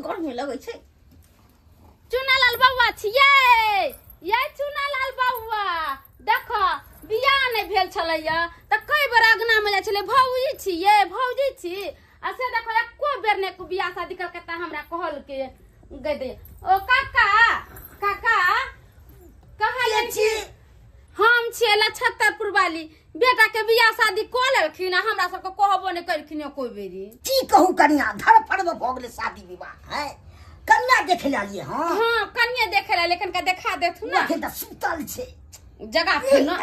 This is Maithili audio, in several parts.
गर्मी लगै छै। चुनालाल बौआ छियै ये, चुनालाल बौआ देखो, बियाह नहि भेल छलैया तऽ कई बेर अगना में जाइ छलै, भौजी छियै, भौजी छी। आ से देखो, एको बेर नहि बियाह शादी करके तऽ हमरा कहलके गै दे। ओ काका, काका कहलियै के छी? हम छियै लछत्तरपुर वाली। बेटा के बियाह शादी कऽ लेलखिन आ हमरा सबके कहबो नहि केलखिन एको बेरी। की कहू कनिया, धड़फड़ में भऽ गेलै शादी विवाह है। कन्या देखे ला लिए? हाँ हाँ, कन्या देखे ला, लेकिन का देखा देथु ना। अखन तऽ सुतल छै। जगह पे ना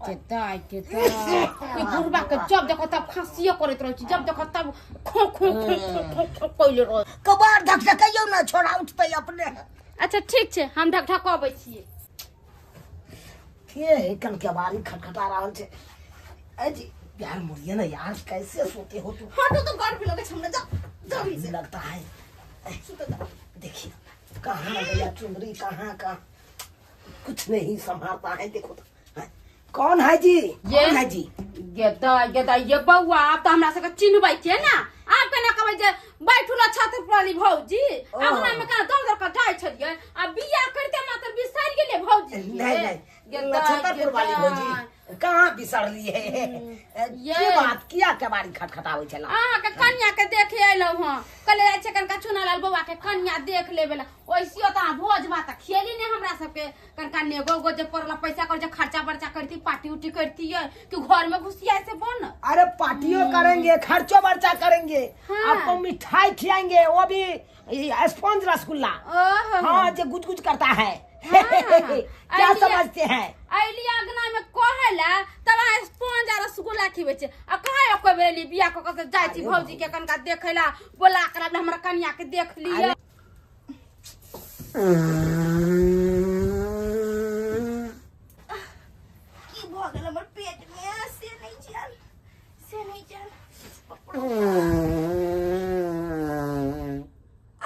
के दाय, के दाय, ई बुढ़बा के जब देखो तब खांसियो करैत रहै छै, जब देखो तब खो खो खो खो खो खो कइले रह। कबार धक धकैयौ ने, छोड़ा उठतै अपने। अच्छा ठीक छै, हम ढक ढकबै छियै। के है कन के बारी खटखटा रहल छै? ए जी यार, मुड़िए ना यार, कैसे सोते हो तुम? हटो तो, गर्मी लगै छै हमरा, जा गर्मी से लगता है। सुते दो। देखिए कहाँ गया चुंदरी, कहाँ का कुछ नहीं संभालता है। देखो तो हैं? कौन है जी? कौन है जी? गेदा गेदा ये बौआ, आब तऽ हमरा सबके चिन्हबै के ना। आब केना कहबै जे बैठू ला छत पर भौजी? अंगना में केना दौड़ दौड़ कऽ जाइ छलियै आ बियाह करिते मात्र बिसरि गेलियै भौजी? नहीं नहीं, गेदा, नक्षत्रपुर वाली गेदा। भौजी कहाँ बिसरली है? ये। की बात, किया केबारी खटखटाबै छला? अहाँके कन्या के देखे अयलहुँ हँ। कहले जाइ छै कनका चुनालाल बौआ के कन्या देख लेबे ला। ओइसियो तऽ अहाँ भोज भात तऽ खियली ने हमरा सबके। कनका नेगो उगो जे पड़ल पैसा कर जे खर्चा बर्चा करती, पार्टी उटी करती है कि घर में घुसिया से बन। अरे पार्टियों करेंगे, खर्चो बर्चा करेंगे। आपको मिठाई खिलाएंगे, वो भी ये स्पंज रसगुल्ला। ओहो। हाँ, जो गुज गुज करता है। हाँ। क्या अलिया। समझते हैं? अयली अंगना में कहेला तब अहाँ स्पंज आ रसगुल्ला खिबै छै आ कहे एको बेर अयली बियाह कऽ कऽ जाइ छी भौजी के कनका देखेला, बोला कर हमरा कन्या के देख लिअ। की भऽ गेल हमर पेट में, से नहीं जान, से नहीं जान। आ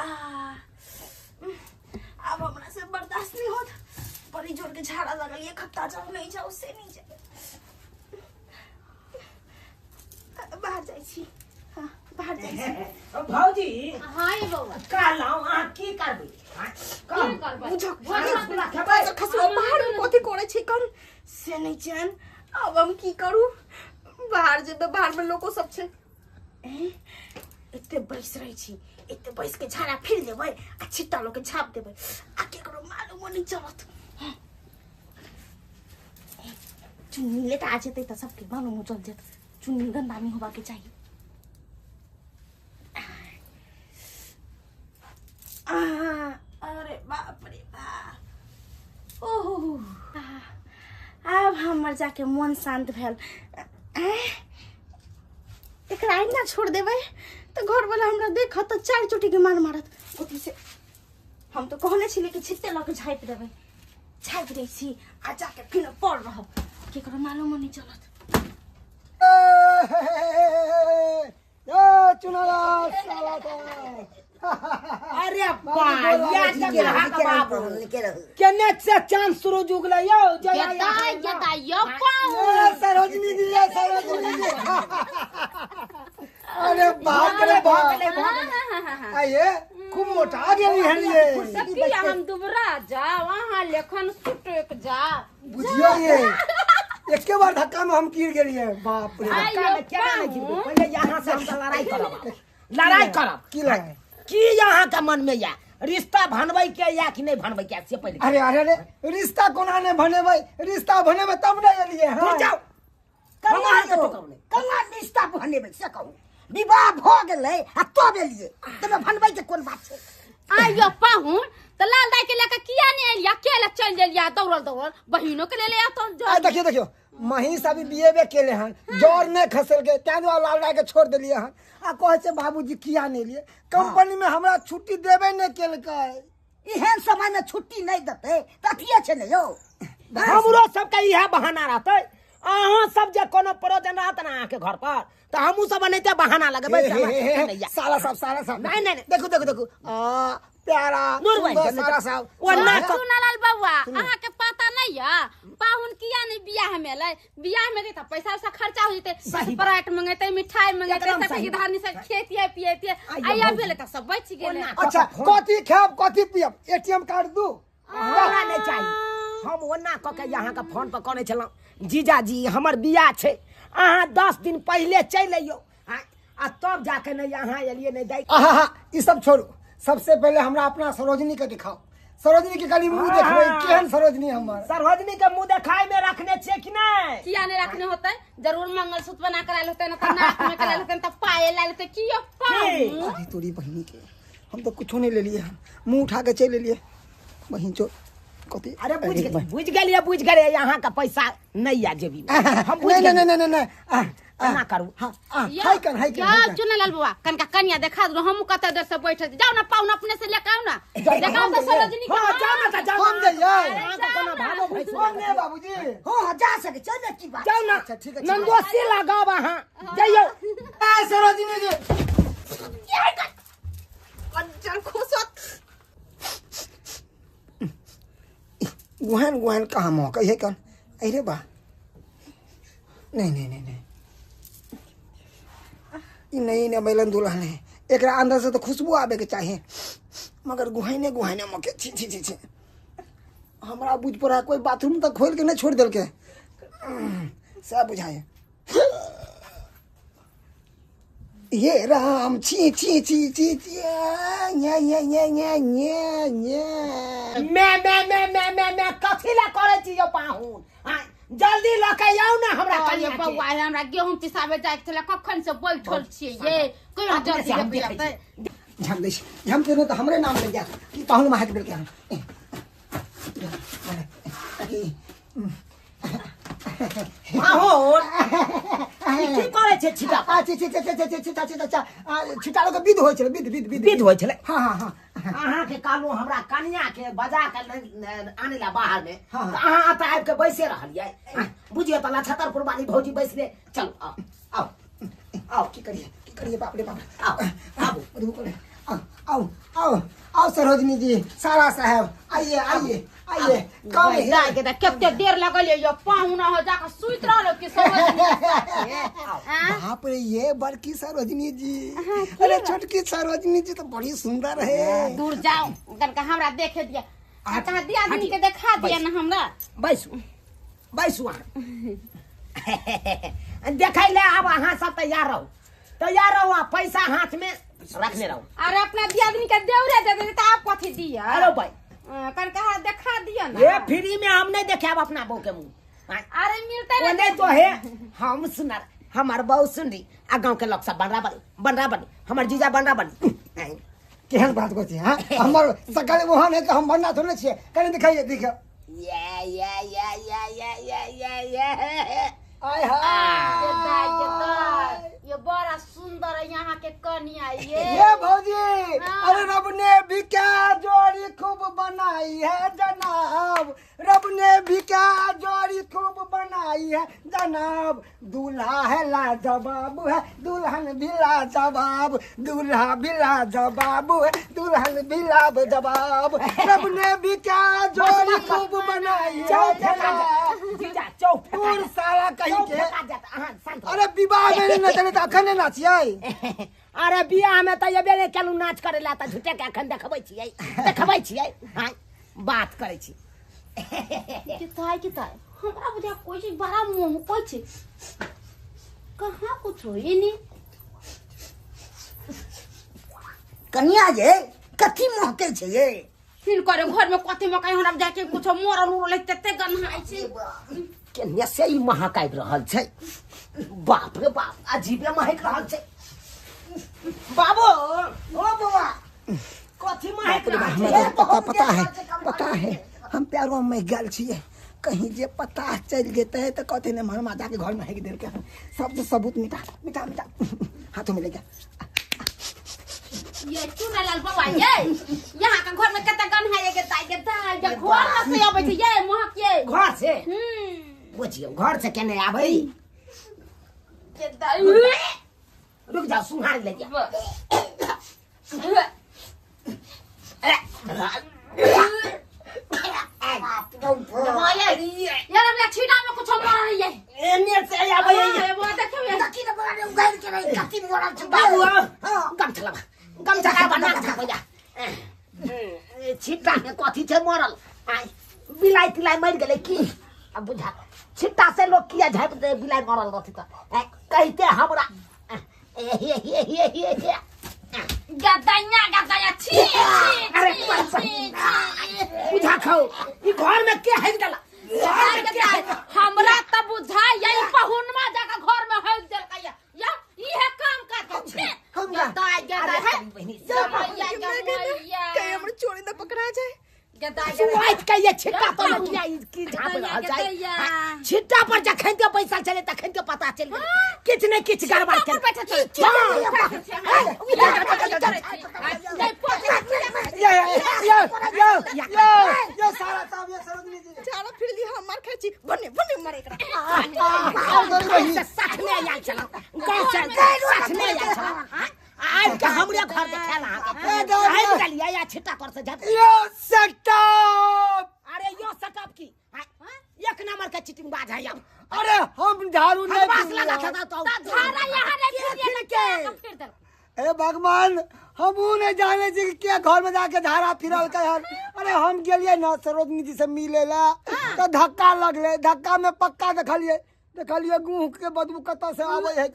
आब हमरा से बर्दाश्त नहीं होत, बड़ी जोर के झाड़ा लगल ये खत्ता। जाओ नहीं जाओ, से नहीं जाओ, बाहर जाइ छी। हाँ, बाहर जाइ छी। भौजी। हाँ ये बौआ। कहलहुँ अहाँ की करबै? हाँ, की करबै? बुझक रसगुल्ला खेबै? खसुआ बाहर में कथी करै छै कन, से नहीं जान। आब हम की करू? बाहर जेबै, बाहर में लोको सब छै। एँ, एते बैस रहै छी, एते बैस के झाड़ा फिर लेबै आ छिट्टा लोके झाप देबै आ केकरो मालूमो नहीं चलत। ए, चुन्नी लेटा जेतै तऽ सबके मालूमो चल जेतै। चुन्नी गंदा नहीं होबाके चाही। आ, अरे बाप रे बाप, ओहो, आब हमर जाके मन शांत भेल। एँ, एकरा अहिना छोड़ देबै तऽ घरवाला हमरा देखत तऽ चारि चोटी के मार मारत। ओतहि से हम तऽ कहने छलियै कि छिट्टे लऽ के झाँपि देबै। झाँपि दै छी आ जाके फिर पड़ रहब, केकरो मालूमो नहीं चलत। ए चुनालाल साला का। अरे बा, या नीके रहू, जगह नीके रहू, बाबू। नीके रहू। केने से चांद सूरज उगले यौ जय गेदा गेदा यो पाऊ। ए सरोजनी जी, ए सरोजनी जी, अरे बाप रे बाप, आइए, खूब मोटा गेली हन ये। तऽ किया हम दुबरा जाउ, अहाँ लेखन सुटक जाउ। बुझियो ये एके बार धक्का में हम गिर गेलिए, बाप रे बाप। आइयो में केना नहि गिरबै? पाहुन। पहिले यहाँ से हम तऽ लड़ाई करब, लड़ाई करब। की लड़ाई? की अहाँ के मन में या रिश्ता भनबै के या कि नहीं भनबै के, से पहिले। अरे अरे अरे, रिश्ता कोना ने भनेबै? रिश्ता भनेबै तब ने एलिए। दूर हाँ जाउ। कन्या हम अहाँके यौ, टोकब नहि। कन्या रिश्ता भनेबै से कहू? विवाह भऽ गेलै आ तब एलियै, तमे भनबै के कोन बात छै? आइयो पाहुन, तऽ लाल दाई के लेके किया नहीं एलिया? अकेले चलि गेलिया दौड़ल दौड़ल, बहिनो के लेले आ तो। आ देखियो देखियो, महीष अभी बियेबे केले हन, जर नहीं खसल के तैं दुआरे लाल राय के छोड़ देलिए हन। आ कहै छै बाबूजी किया नहीं लिए? कंपनी में हमरा छुट्टी देबे नहीं केलकै। एहन समय में छुट्टी नहीं देतै तऽ अथिये छै ने यौ। हमरो सबके इएह बहाना रहतै। अहाँ सब जे कोनो प्रयोजन रहत ने अहाँके घर पर तऽ हमहूँ सब एनाहिते बहाना लगेबै हे, से हमरा हे, हे, छुट्टी नहि यऽ। साला साहब, साला साहब। नहीं, नहीं, नहीं। देखो देखो देखो, आ प्यारा नूर भाई, सुंदर साला साहब। ओ ना सुनालाल बौआ, अहाँके पता नहीं या पाहुन किया नहीं बियाह में एलै? बियाह में त पैसा उसा खर्चा हो जेतै, स्प्राइट मंगेतै, मिठाई मंगेतै, सब के धानी से खेतिए पिएतिए। आया भेलै त सब बचि गेलै। अच्छा कथी खाब कथी पियब? एटीएम कार्ड दू। हमरा नहीं चाहिए। हम ओना क के यहाँ के फोन पर कहने छलहुँ जीजाजी हमर बियाह छै, अहाँ 10 दिन पहिले चलि अइयौ आ तब जाके नहीं यहाँ एलियै नहीं दाइ। आहा ई सब छोड़ू, सबसे पहले हमरा अपना सरोजनी के दिखाओ। सरोजनी के खाली मुंह देखबै, केहन सरोजनी हमर। सरोजनी के मुंह देखाय में रखने छियै कि नहीं? किया नहीं रखने होतै? जरूर मंगलसूत्र बना कर आयल होतै न त नाक में करायल होतै न त पायल लायल होतै। कियो पाऊ? अरे तोरी बहिनी के हम तो कुछो नहीं लेलिए, मुंह उठा के चलि एलिए बहिन चो। कथी? अरे बुझ गेलिए बुझ गेलिए, यहाँ का पैसा नहीं आ जेबी हम बुझ नहीं नहीं नहीं नहीं ना करू। हां हाय कर हाय कर। चुनलाल बाबा कनका कनिया देखा दो, हम कत देर से बैठल। जाओ ना पाउन अपने से लेके आओ ना, देखाओ तो सरोजनी के। हां जाओ ना जाओ, हम जाइए। अहाँ के कोनो भागो भैंस हम नहीं बाबूजी। हां हां जा सके चल ना, की बात। जाओ ना। अच्छा ठीक है, नंदोसी लगाओ अहाँ जाइयो। ए सरोजनी जी कंजर खुसत गुहन गुहन कहाँ मौका है कन? अरे बा नहीं नहीं नहीं नहीं ई नहीं ने बैलन दुल्हन है, एकरा अंदर से तो खुशबू आवे के चाहिए, मगर गुहाइने गुहाइने मौके। छी छी छी छी हमरा बुझ पड़ा कोई बाथरूम तक खोल के नहीं छोड़ देलके, सब बुझाए। ये राम छी छी छी छी छी न्या न्या न्या न्या न्या न्या। मैं मैं मैं मैं मैं मैं कथी ला करै छी यो पाहुन? जल्दी ल के आउ ना हमरा कनिया के। बौआ हमरा गेहूं पिसाबे जाय के छले, कखन से बैठल छियै ये, कोना जल्दी लेके अतै? झम दै झम के त हमरे नाम ले जा कि पाहुन महक देलके हम। पाहुन की करै छै छिटा? आ छी छी छी छी छिटा छिटा छिटालो के विध होइ छलै, विध विध विध विध होइ छलै। हां हां हां अहाँ के कहलहुँ हमरा कनिया के बजा के आने ला बाहर में, त अहाँ एतऽ आबि के बैसे रहलियै। बुझियौ त लछतरपुर वाली भौजी बैसले। चलू आउ आउ आउ, की करिए की करिए, बाप रे बाप। आउ आबू आओ आओ आओ आओ सरोजनी जी, सारा साहब आइए आइए आइए। कम दाइ के त कते देर लगल यो पाहुना हो जाके सुति रहलो कि सरोजनी। बाप रे ये बड़की सरोजनी जी, अरे छोटकी सरोजनी जी तो बड़ी सुंदर है। दूर जाओ कनका हमरा देखे दिया, कहा दिया आदमी के देखा दिया ना हमरा। बैसू बैसू अहाँ देखै ले। आब अहाँ सब तैयार रहू तैयार रहू, आ पैसा हाथ में रखने रहो। अरे अपना दियादनी के देवरे दे दे त आप कथी दिया? अरे भाई कनका देखा दिया ना। ये फ्री में हम नहीं देखे अब अपना बहू के मुंह। अरे मिलते ना नहीं तो है हम सुनर, हमार बहू सुनरी आ गांव के लोग सब बनरा बनी बनरा बनी, हमार जीजा बनरा बनी। केहन बात करै छी? हां हमर सकल ओहन है त हम बनना थोड़े छियै। कनी दिखाइए दिखा। ये ये ये ये ये ये ये ये आय हाय ये बड़ा सुंदर है यहाँ के कनिया ये। ये भौजी अरे रब ने भी क्या जोड़ी खूब बनाई है जनाब, रब ने भी क्या जोड़ी खूब बनाई है जनाब, दूल्हा है लाजवाब है दुल्हन भी लाजवाब, दूल्हा भी लाजवाब है दुल्हन भी लाजवाब, रब ने भी क्या जोड़ी खूब बनाई है जनाब। साला कहीं के अरे विवाह में नहीं नचले त अखन नाचियै। अरे बियाह में त एबे नै केलु नाच करे ला त झूठे के अखन देखबै छियै देखबै छियै। हां बात करै छी। किताय किताय हमरा बुझा कोई चीज बड़ा मुंह कोई छै कहां कुछ होई नी। कनिया जे कथी महकै छै ये? फिर करे घर में कथी मकै हमरा जाके कुछ मोरल उरल तते गन्हाइ छै। केने से ई महक आबि रहल छै? बाप रे बाप अजीबे महक रहल छै। बाबू ओ बौआ कथी महक रहल छै? पता पता है पता है हम प्यारो में गेल छियै, कहीं जे पता चलि जेतै त कहतै ने मामा जाके घर में हेक देलकै। सब सबूत मिटा मिटा मिटा हाथों में ले गया। ये चुनालाल बाबा ये यहाँ के घर में कते गन्हाइ के ताई के दाल जे घर से आबै छै ये महक ये घर से। बुझियौ घर से केने आबै के दाई रुक जाओ सुहार ले जा। यार हमरा छीना मरल छै बाबू। गमछा लगा, गमछा का बना के भैया। छिट्टा में कथी छै मरल? आय बिलाई तिलाई मर गेलै की? अब बुझा छिट्टा से लोग किया झापि दे बिलाई मरल रहती त कहते हमरा ए हे हे हे हे हे गदैया गदैया छी छी। अरे बुझा खाओ ई घर में के हक देला? हमरा त बुझा यही पहुनमा जाके घर में हक देलकै या इहे काम कर छी गदाय गदाय है कहीं हमर चोरी न पकड़ा जाए। सुआइत के ये छिट्टा पर किया की झाप रहल छै? छिट्टा पर जखन के पैसा चले तखन के पता चल गेल किछ ने किछ गड़बड़ के या या या या या सारा साहब ये सरोजनी जी झाड़ा फिर ली हम मार खाइ छी बने बने मारे एकरा। साथ में आयल छलौ गाँव से, साथ में आयल छलौ आज के हमरे घर देखेला आबि गेलियै या छिट्टा पर से झाप। यो सेटअप। अरे यो सेटअप की एक नंबर के चीटिंग बाज है अब। अरे हम झाड़ू नहीं बास लगा था तो झाड़ा यहां नहीं फिर फिर दे। हे भगवान हम नहीं जाने छी कि क्या घर में जाके झाड़ा फिरल के हन। अरे हम गेलिए ना सरोजनी जी से मिले ला तो धक्का लगले, धक्का में पक्का देखलिए देखलिए गुह के बदबू कतऽ से आबै है।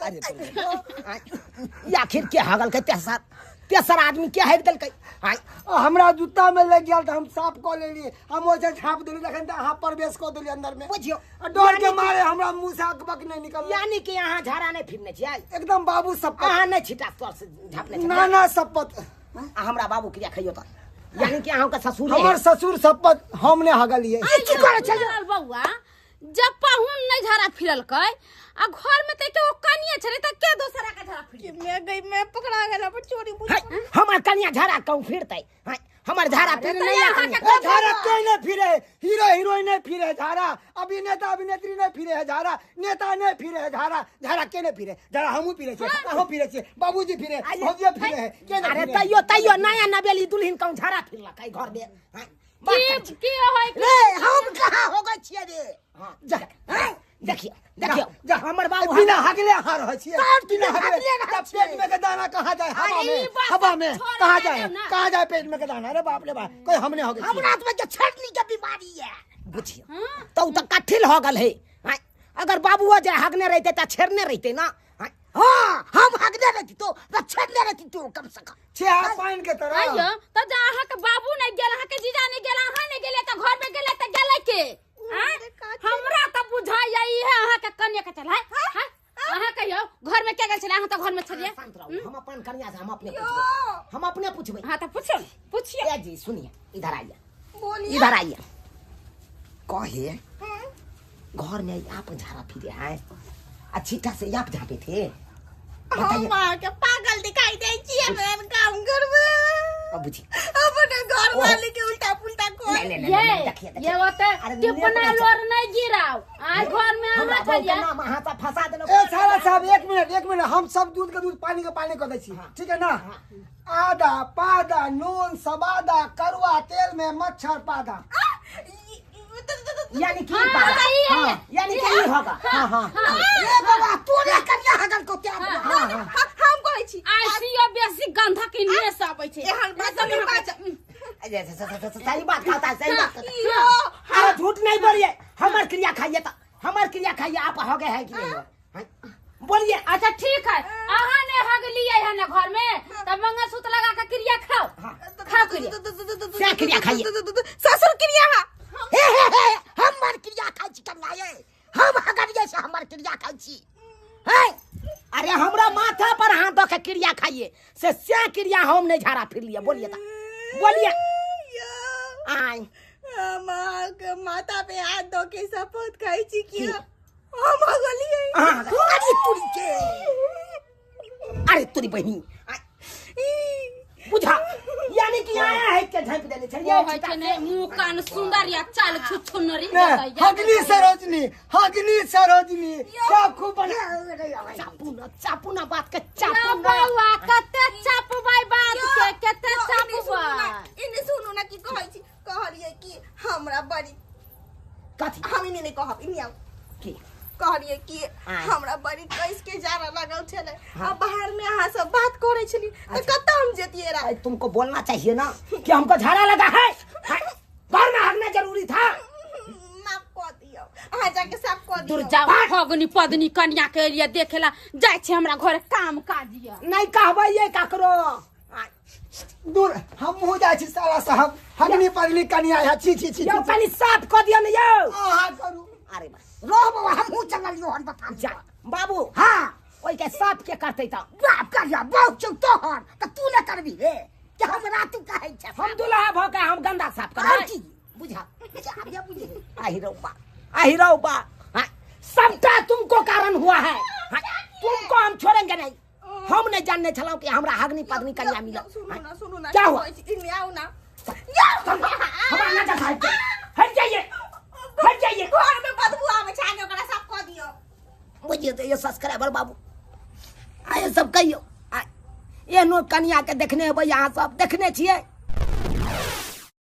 ये आखिर के हगल के तेसर तेसर आदमी के हक देलकै? हमरा जूता में लग गेल त हम साफ क लेलिए, हम ओइसे झाप देली तखन त अहाँ प्रवेश क देली अंदर में बुझियो। डर के मारे हमरा मुंह से अकबक नहीं निकल। यानी कि यहाँ झाड़ा नहीं फिरने छियै एकदम बाबू शपथ। अहाँ नहीं छिटा तोर से झापने छियै ना ना शपथ। हमरा बाबू क्रिया खइयो त यानी कि अहाँ के ससुर हमर ससुर शपथ हम ने हगलिए। की करै छै बौआ? जब पाहुन नहीं झाड़ा फिरलकै आ घर में त के ओ कनिया छले त के दोसरा के झाड़ा फिर मैं गई मैं पकड़ा गेला पर चोरी बुझ। हमर कनिया झाड़ा कहूं फिरतै? हमर झाड़ा फिर नहीं ए झाड़ा कोई नहीं फिरे, हीरो हीरोइन नहीं फिरे झाड़ा, अभिनेता अभिनेत्री नहीं फिरे है झाड़ा, नेता नहीं फिरे है झाड़ा, झाड़ा के नहीं फिरे? झाड़ा हमहू फिरे छियै, अहूं फिरे छियै, बाबूजी फिरे, भौजी फिरे है, के नहीं? अरे तैयो तैयो नया नवेली दुल्हन कहूं झाड़ा फिरलकै घर में? की की होय रे? हम कहां हो गए छियै रे? जा देखियो देखियो हमर बाबू बिना हगले अहाँ रहै छियै, बिना हगले पेट में के दाना कहाँ जाए? हवा में, हवा में कहाँ जाए? कहाँ जाए पेट में के दाना? अरे बाप रे बाप कोई हमने हो गए हमरा में के छेड़नी के बीमारी है बुझियो तो त कठिल हो गेल है। अगर बाबूओ जे हगने रहते त छेड़ने रहते ना। हां हम हगने रहती तो त छेड़ने रहती तो कम से कम छे हाथ पाइन के तरह। आइयो त जा अहाँ के बाबू नहीं गेल, अहाँ के जीजा नहीं गेल, अहाँ नहीं गेल त घर में गेल त गेलै के? हमरा त बुझाइ ई है अहाँ के कन्या के चल है। अहाँ कहियो घर में के गेल छले? अहाँ त घर में छलिए। शांत रहो, हम अपन कन्या से हम अपने पूछबै, हम अपने पूछबै। हां त पूछियो पूछियो। ए जी सुनिए इधर आइए, बोलिए इधर आइए। कहे घर में आप झाड़ा फिरे हैं अच्छी तरह से आप झापे थे? हम के पागल दिखाई दे छी हम काम करबे अब बुझी अपने घर वाले के उल्टा पुल्टा को नहीं नहीं नहीं देखिए ये होते टिपना लोर नहीं गिराओ आज घर में अहाँ छलिए नाम अहाँ त फंसा देलौ। ए सारा साहब एक मिनट एक मिनट, हम सब दूध के दूध पानी के पानी क दै छी ठीक है ना? आदा पादा नून सबादा करुआ तेल में मच्छर पादा यानी कि हां यानी कि ई होगा। हां हां ए बाबा तोरे कन्या हगल को क्या? हां हां हम कहै छी आईसीयू बेसी गंधा के नेस आबै छै। एहन बात नहीं बात सही बात कहता है, सही बात कहता है। अरे झूठ नहीं बोलिए, हमर क्रिया खाइए तो हमर क्रिया खाइए। आप हो गए हैं कि नहीं बोलिए? अच्छा ठीक है अहाँ ने हग लिए है ना घर में तब मंगलसूत्र लगा के क्रिया खाओ खाओ क्रिया क्या क्रिया खाइए? ससुर क्रिया। हे हे हे हमर क्रिया खाइ छी कन्या ये, हम हगलिए से हमर क्रिया खाइ छी है। अरे हमरा माथा पर हाथ दऽ के क्रिया खाइए से क्रिया हम नहीं झाड़ा फिर लिए। बोलिए ता बोलिए। आय हम के माथा पे हाथ दऽ के शपथ खाइ छी कि हम हगलिए। अरे तुरी के, अरे तुरी बहिनी बुझा यानी कि आया है के झाँप देने छलिए। वो है छै ने मुंह कान सुंदर या चाल छुछुनरी। हगनी सरोजनी, हगनी सरोजनी सब खूब बना। चापू ना चापू ना बात के चापू ना बौआ कते चापबै बात के कते चापबै। इने सुनू ना की कहै छी कहलिए कि हमरा बड़ी कथी हम इने नहीं कहब इने आउ की कहलिए कि हमरा बड़ी कस के जाना लगल छले आ बाहर में अहाँ सब बात करे छली त कतऽ हम जेतिए रा। तुमको बोलना चाहिए ना कि हमको झाड़ा लगा है, घर में हगना जरूरी था। माफ कऽ दियौ, अहाँ जाके साफ कऽ दियौ। दूर जाओ भगनी पदनी कन्या के लिए देखेला जाइ छै हमरा घर काम काज ये। नहीं कहबै ये ककरो। दूर हमहूँ जाइ छी साला साहब, हगनी पदनी कन्या है, छी छी छी। यौ कनी साफ कऽ दियौ ने यौ। अहाँ करू। अरे बा रो बौआ हमहूँ चललियौ हन बता जा बाबू। हाँ ओइ के साफ के करतै त? बाप करिया बहुत छौ तोहर त तू ने करबी रे कि हमरा तू कहै छ? हम दुल्हा भ के हम गंदा साफ करबै। और की बुझा बुझा बुझे। आहि रौ बा, आहि रौ बा, सबटा तुमको कारण हुआ है, तुमको हम छोड़ेंगे नहीं। हम नहीं जानने छलौं कि हमरा हगनी पदनी कन्या मिलल। सुनू ना, सुनू ना, क्या हुआ? इन्ने आउ ना। हमरा ना जा हट हट जाइए, हट जाइए। घर में बदबू आबै छै, आगे ओकरा साफ कऽ दियौ। बुझियौ तऽ ये सब्सक्राइबर बाबू आये सब कहियौ, एहनो कन्या के देखने हेबै अहाँ सब, देखने छियै?